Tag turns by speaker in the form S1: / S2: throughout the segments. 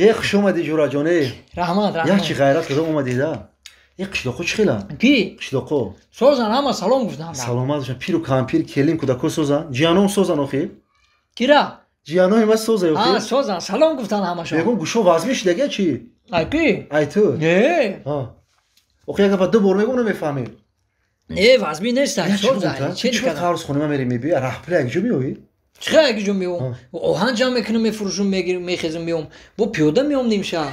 S1: Э, хуш омадӣ, ҷураҷон, э.
S2: Раҳмат, раҳмат.
S1: Як чи ғайрат карда омадӣ да. Э, қишлоқо чӣ хела?
S2: Ки?
S1: Қишлоқо.
S2: Созан, ҳама салом гуфтам.
S1: Саломат бошан, пиру кампир, келин, кӯдако созан? Ҷияном созан охир?
S2: Кира?
S1: Ҷиянои ма соза охир?
S2: А, созан, салом гуфтан ҳамашон.
S1: Мегӯм гӯшо вазмӣ шидага чӣ?
S2: Ай ки?
S1: Ай ту?
S2: Не.
S1: А. Охир як гапа ду бор мегӯм, намефаҳмӣ.
S2: Не, вазмӣ нест, созан.
S1: Чӣ қарз хонема мерӣ мебиёй, раҳпули як ҷо меоӣ?
S2: Чӣ як ҷо меом? Оҳан ҷамъ мекунам, мефурӯшам, мегирам, мехезам, меом. Бо пиёда меом нимшаб.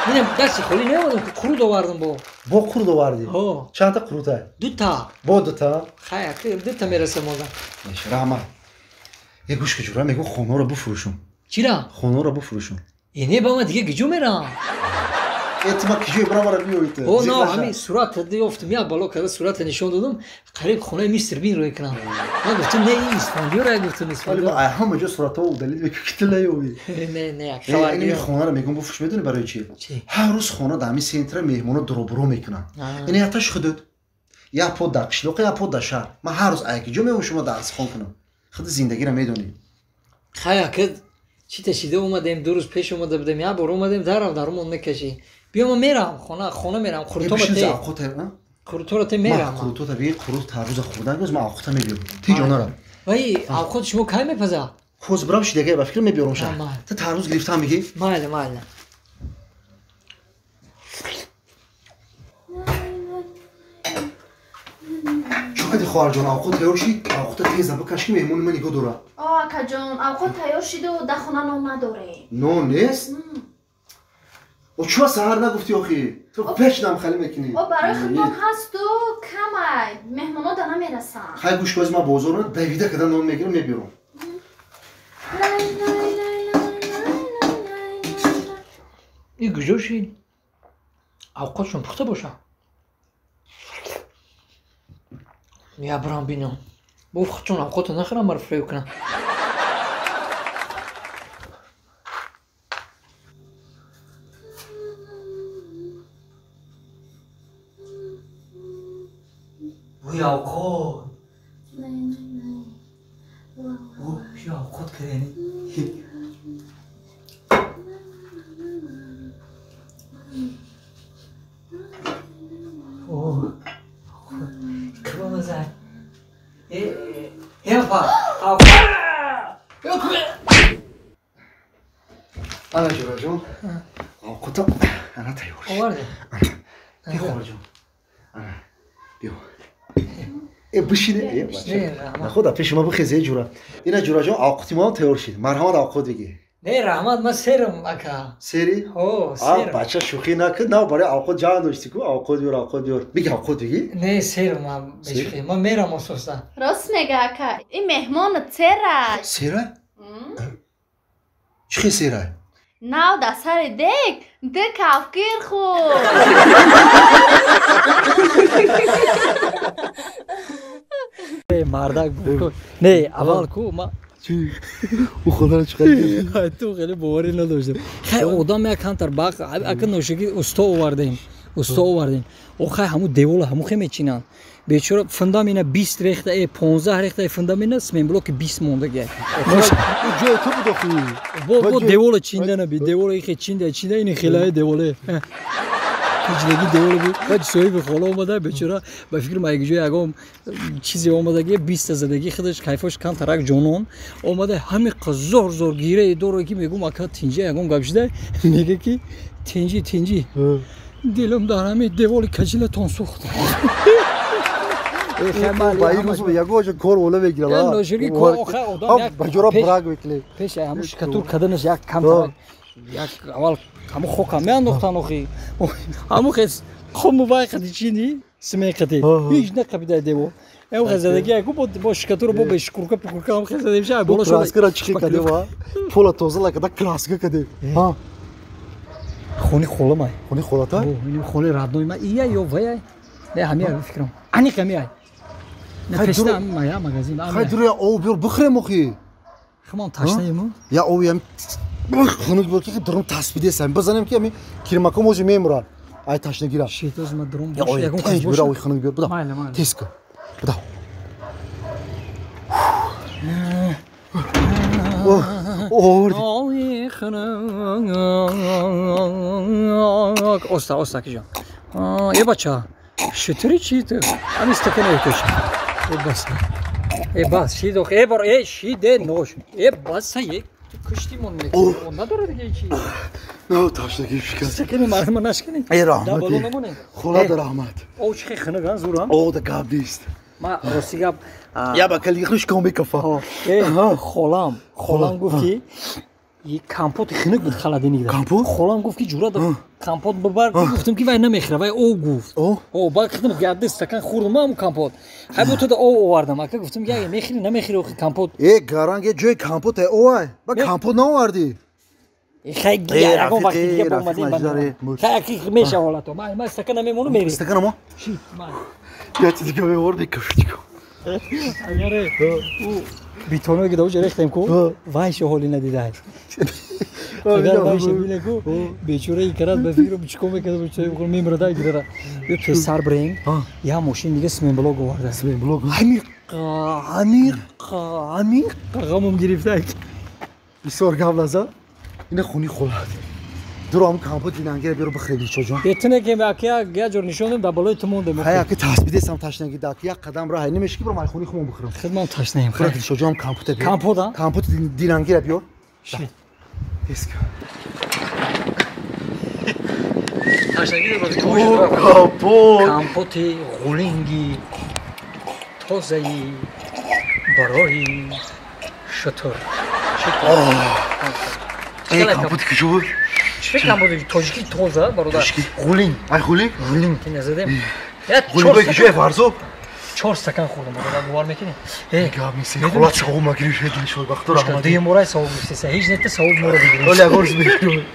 S2: Инам дасти холӣ наомадам, ки қурут овардам бо.
S1: Бо қурут овардӣ?
S2: Ҳо.
S1: Чандта қурута?
S2: Дута.
S1: Бо дута?
S2: Хай, дута мерасам одам.
S1: Раҳмат. Е, гӯш ки ҷура, мегӯм хонаро бифурӯшум.
S2: Чира?
S1: Хонаро бифурӯшум.
S2: Е, не, ба ман дига киҷо мерам?
S1: Е, ту ма киҷо бирам, мара биёӣ ту?
S2: О, на, ҳамин сурат ёфтам, як бало карда сурата нишон додам, қариб хонаи мистер Бин рӯй кунам. Ман гуфтам, не, ин Исфандиёр, гуфтам Исфандиёр.
S1: Ай ҳама ҷо суратҳо удалить мекунӣ, ки ту наёвӣ.
S2: Не, не, як хабар.
S1: Ин хонаро мегӯм бифурӯш, медонӣ барои чӣ? Ҳар рӯз хона дар ҳамин центра меҳмоно дуробуро мекунанд. Ин якташ худут. Як по дар қишлоқ, як по дар шаҳр. Ман ҳар рӯз ай киҷо меоям шумо дарсхон кунам. Худи зиндагиро медонӣ.
S2: Хай, акид чӣ ташида омадем, ду рӯз пеш омада будем, як бор омадем, дарав дарумон мекашӣ. Биё, ман мерам хона, хона мерам, қуруторо те. Қуруторо те мерам.
S1: Қуруторо би, қурут тарбуза хӯрдан гӯз, ман авқота мебиёрам. Ти ҷонара.
S2: Вай, авқот шумо кай мепаза?
S1: Ҳоз бирам шидагай ба фикр мебиёрам ша. Ту тарбуз гирифтам мегӣ?
S2: Майли, майли.
S1: Чӣ кардӣ, хоҳарҷон, авқот тайёр шид? Авқота теза бикаш, ки меҳмони ман нигоҳ дорад.
S3: О, акаҷон, авқот тайёр шиду дар хона нон надорем.
S1: Нон нест? О, чуа саҳар нагуфтӣ охи? Ту пеш намхалӣ мекунӣ.
S3: О, барои худмон ҳасту камай, меҳмоно да намерасанд.
S1: Хай, гӯш кӯз, ман бозорро давида када нон мегирам, мебиёрам.
S2: И куҷо шид? Авқотшон пухта боша? Я бирам бинам. Бо худшон авқото нахӯрам, маро фиреб кунам. Бӯи авқот. Ё авқот кардани.
S1: Ана, ҷураҷон, авқота ана тайёр шид.
S2: Овардӣ?
S1: Ана, хоҳарҷон, ана биё. Э, бишине, э, бача. Худа пеши ма бихез, э, ҷура. Ина, ҷураҷон, авқоти мо тайёр шид. Марҳамат, авқот бигир.
S2: Не, раҳмат, ман серам, ака.
S1: Сери?
S2: Ҳо, серам.
S1: Бача, шӯхӣ накун, нав барои авқот ҷанг доштӣ ку, авқот биёр, авқот биёр. Биги, авқот биги.
S2: Не, серам ман, бешӯхӣ. Ман мерам асосан.
S3: Рост мега, ака, ин меҳмонат сера.
S1: Сера? Чӣ хел сера?
S3: Нав дар сари дег ду кафгир хӯрд.
S2: Мардак буд. Не, аввал ку ма
S1: Чӣ? Ӯ хонаро чӣ қадр?
S2: Ту хеле боварӣ надоштам. Хай, одам як камтар бақ, ака ношигӣ усто овардем. Усто овардем. О, хай, ҳамун девола ҳамун хе мечинанд. Бечора фундамина 20 рехта, э 15 рехта фундамина сменблоки 20 мондагия.
S1: Ҷои ту буд охи.
S2: Бо девола чинда наби, девола ихе чинда, чинда ини хелаи деволе. Киҷдагӣ девола буд. Баъд соҳиби хола омада, бечора ба фикри ма якҷоя ягон чизе омадаги, 20 задаги худаш кайфош камтарак ҷонон омада, ҳамин зор зор гирае доро, ки мегӯм, ака, тинҷи ягон гап шуда, мега ки тинҷи, тинҷи, дилам дар ҳамин деволи каҷилатон сӯхт.
S1: Ба ин рӯз ягон ҷо кор вола мегирам.
S2: Ноширги кор охай одам як
S1: ба ҷора брак мекунем.
S2: Пеш ҳамун шикатур карданаш як камтарак як аввал ҳамун хока меандохтан охи. Ҳамун хес хому вай қади чини симен қади. Ҳеҷ нақабида девол. Эм хезадаги яку бо шикатура бо бешкурка пикурка ҳам хезадем ша боло шуда.
S1: Краскара чӣ кадем, а? Пола тоза лакада краска кадем. Ҳа.
S2: Хони холамай.
S1: Хони холата?
S2: Ин хони родной ма ия ё вая. Не, ҳамия фикрам. Аниқ ҳамия. Не, пешта мая магазин.
S1: Хай, дур об биёр бихӯрем охи.
S2: Химон ташнаему?
S1: Я об ям хунук буд ки дурум таспидесам. Бизанем ки ами кирмако мози мемурад. Ай ташнагира.
S2: Шитоз ма дурум
S1: бош. Ягон кас бош. Ой, хунук биёр. Буда.
S2: Майли, майли.
S1: Тез кун. Буда. Оварди.
S2: Ой, хунук. Оста, оста киҷон. Е бача, шутури чи ту? Ҳамин стакан эҳтиёҷ. Е бас. Е бас, шид ох, е бар, е шиде нош. Е бас, е ту куштимон мекунӣ. Надора дига чи.
S1: На ташнагӣ шикаст.
S2: Стакани марҳама нашканӣ.
S1: Е раҳмат. Худо раҳмат.
S2: О чи хунук ан зур ан?
S1: О да гап нест.
S2: Ма рости гап.
S1: Я ба кали хушком бикафа.
S2: Е холам, холам гуфт ки компот хунук буд холодильник.
S1: Компот?
S2: Холам гуфт ки ҷура компот бибар, гуфтам ки вай намехӯра, вай об гуфт. О, баъд худам ярде стакан хӯрдам ҳамун компот. Хай бо туда об овардам. Ака гуфтам ки агар мехӯри намехӯри охи компот.
S1: Э гаранг е ҷои компот е овай. Ба компот наовардӣ.
S2: Хай ягон вақти дига бомадем. Хай аки меша ҳолато. Ман стакан намемонам мерем.
S1: Стакан мо?
S2: Ши, ман.
S1: Я ти дига меовардӣ кафчико.
S2: Агар ӯ битоное ки даоҷа рехтем ку вайшо ҳоли надидаай. Агар вайша бине ку бечора икарат ба фикру чико мекарда бечора бихӯр мемирада гирара. Ё тезсар бирем я мошин дига сменблок оварда.
S1: Сменблок?
S2: Ҳамиқа ҳамиқа ҳамиқа ғамум гирифта.
S1: Бисёр гап назад. Ина хуни холад. Дурам компот динангера биёр бихӯре бечоҷон.
S2: Бетуне ки ака я ҷор нишон дам дар болои ту мондем.
S1: Хай ака тасбидесам ташнагӣ дак як қадам раҳ намеши ки бирам ай хуни хумон бихӯрам.
S2: Хидмам ташнаем.
S1: Хӯра дилшоҷон компота биёр.
S2: Компот а?
S1: Компот динангера биёр.
S2: Ши.
S1: Тезка.
S2: Ташнагӣ
S1: компот.
S2: Компоти ғулинги тозаи барои шутур.
S1: Э компот куҷо буд?
S2: Чӣ фикр буд? Тоҷики тоза бародар.
S1: Ғулинг. Ай ғулинг?
S2: Ғулинг ки назадем.
S1: Ғулинг куҷо Фарзоб?
S2: 4 стакан хӯрдам бародар, бовар мекунӣ?
S1: Э гап нест. Холат савоб магирӣ шуд дилшод бахтор раҳмат.
S2: Дуюм бора савоб гирифтеса. Ҳеҷ нета савоб моро бигирӣ.
S1: Оли агар бигирӣ.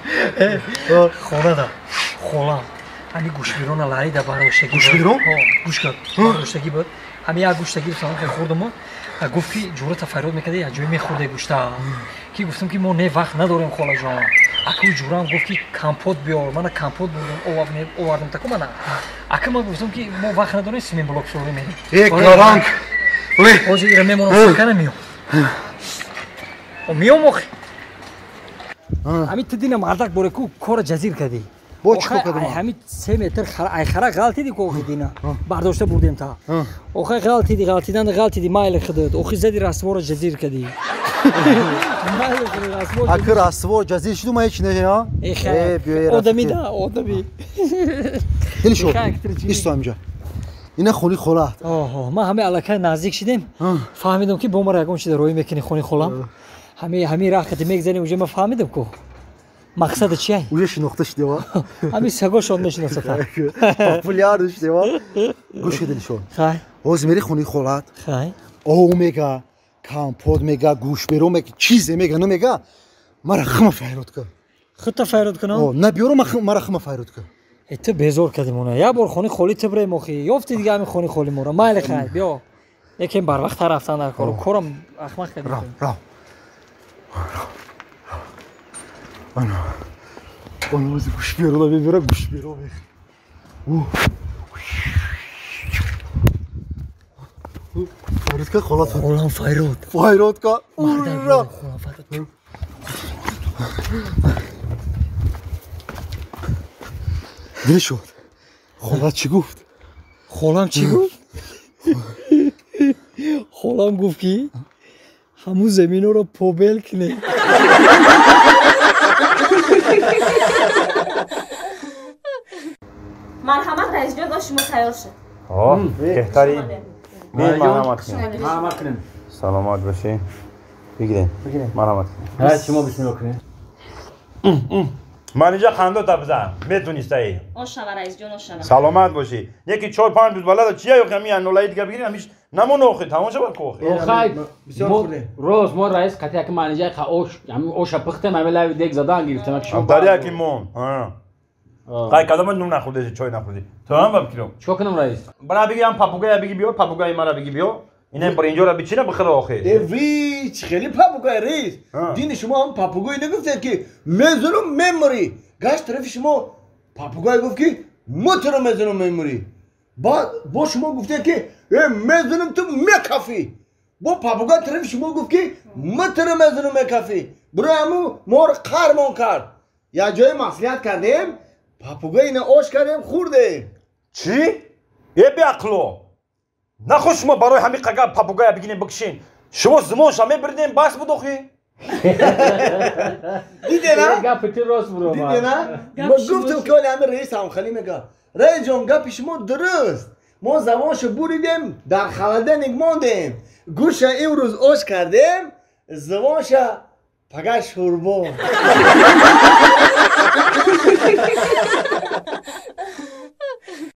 S2: Хонада. Холам. Ҳами гӯшбирона ларида бардоштагӣ.
S1: Гӯшбирон?
S2: Ҳо, гӯшка бардоштагӣ буд. Ҳами як гӯшта гирифтам, хӯрдам. Гуфт ки ҷурата фарёд мекарда, як ҷой мехӯрде гӯшта. Ки гуфтам ки мо не вақт надорем холаҷон. Аку ҷурам гуфт ки компот биёр, мана компот бурдам, овардам таку мана. Ака ман гуфтам ки мо вақт надорем, симен блок сорӣ мерем.
S1: Э гаранг.
S2: Ҳозир ира мемонам стакана миём. Миём охи. Ҳамин ту дина мардак боре ку кора ҷазир кардӣ.
S1: Бо чӣ кор кардам?
S2: Ҳамин 3 метр ай хара ғалтиди ку охи дина. Бардошта бурдем та. Охи ғалтиди, ғалтидан ғалтиди майли худат. Охи зади раствора ҷазир кардӣ.
S1: Аки раствор ҷазир шуду ман ҳеч не ҳа?
S2: Одами да, одами.
S1: Дилшод, исто ҳаминҷа. Ина хони холат.
S2: Оҳо, ман ҳамин аллакай наздик шидем. Фаҳмидам ки бо мара ягон чиз роӣ мекунӣ хони холам. Ҳамин раҳ қати мегзанем, уже ман фаҳмидам ку. Мақсада чия?
S1: Уже шинохта шудева.
S2: Ҳамин сагошон мешиносата.
S1: Популяр шудева. Гӯш ки Дилшод.
S2: Хай.
S1: Ҳозир мери хони холат.
S2: Хай.
S1: Ов мега, компот мега, гӯшберо мега, чизе мега, намега. Мара хма файрод кун.
S2: Худта файрод кунам?
S1: О, набиёро мара хма файрод кун.
S2: Э ту безор кардем она. Як бор хони холӣ ту бирем охи. Ёфти дига ҳамин хони холӣ мора. Майли хай, биё. Якем барвақт рафтан дар кору. Корам ахмақ кардем.
S1: Рав, рав. Ана. Ана ози гӯшберо мебира, гӯшберо мехӯрад. Файрод ка холат.
S2: Холам файрод.
S1: Файрод ка. Ура!
S2: Холам файрод.
S1: Дилшод. Холат чӣ гуфт?
S2: Холам чӣ гуфт? Холам гуфт ки ҳамун заминҳоро побел кунед.
S4: Марҳамат раисҷон, ош шумо тайёр шуд.
S5: Беҳтарин. Марҳамат кунед.
S6: Марҳамат кунед.
S5: Саломат бошед. Бигиред. Марҳамат кунед.
S6: Ҳа, шумо бисмилло кунед.
S5: Ман инҷа хандота бизан. Метонистаи.
S4: Ош шава раисҷон, ош шава.
S5: Саломат бошӣ. Яки 4-5 рӯз балада чия ё ҳамин нулаи дига бигирем, ҳамиш намон охи, тамом шавад ку охи.
S6: Охай, роз мо раис қати яки ман инҷа ош, ҳамин оша пухтем, ҳамин лави дег задан гирифтем, ки шумо.
S5: Дар яки мон. Ҳа. Қай кадом нун нахӯрдӣ, чой нахӯрдӣ. Ту ҳам ба фикром.
S6: Чикор кунам раис?
S5: Бара биги ҳам папугая биги биё, папугаи мара биги биё. Ина бринҷора бичина бихӯр охи.
S7: Э вич, хеле папугай раис. Дини шумо ҳам папугай нагуфтед ки мезанам мемурӣ. Гашт тарафи шумо папугай гуфт ки мо туро мезанам мемурӣ. Баъд бо шумо гуфтед ки э мезанам ту мекафӣ. Бо папугай тарафи шумо гуфт ки митра мезанам мекафӣ. Барои ҳамун моро қармон кард. Як ҷое маслиҳат кардем, папугай ина ош кардем, хӯрдем.
S5: Чӣ? Э беақло! Нахост шумо барои ҳамин қагар папугая бигирем бикушен. Шумо зимонша мебирдем, бас буд охи.
S7: Дидена?
S6: Гапи ту рост буромад.
S7: Дидена? Ма гуфтам ки оли ҳамин раис ҳамхалӣ мега. Раис ҷон, гапи шумо дуруст. Мо забоншо буридем, дар холодильник мондем. Гӯша имрӯз ош кардем, забонша пага шӯрбо.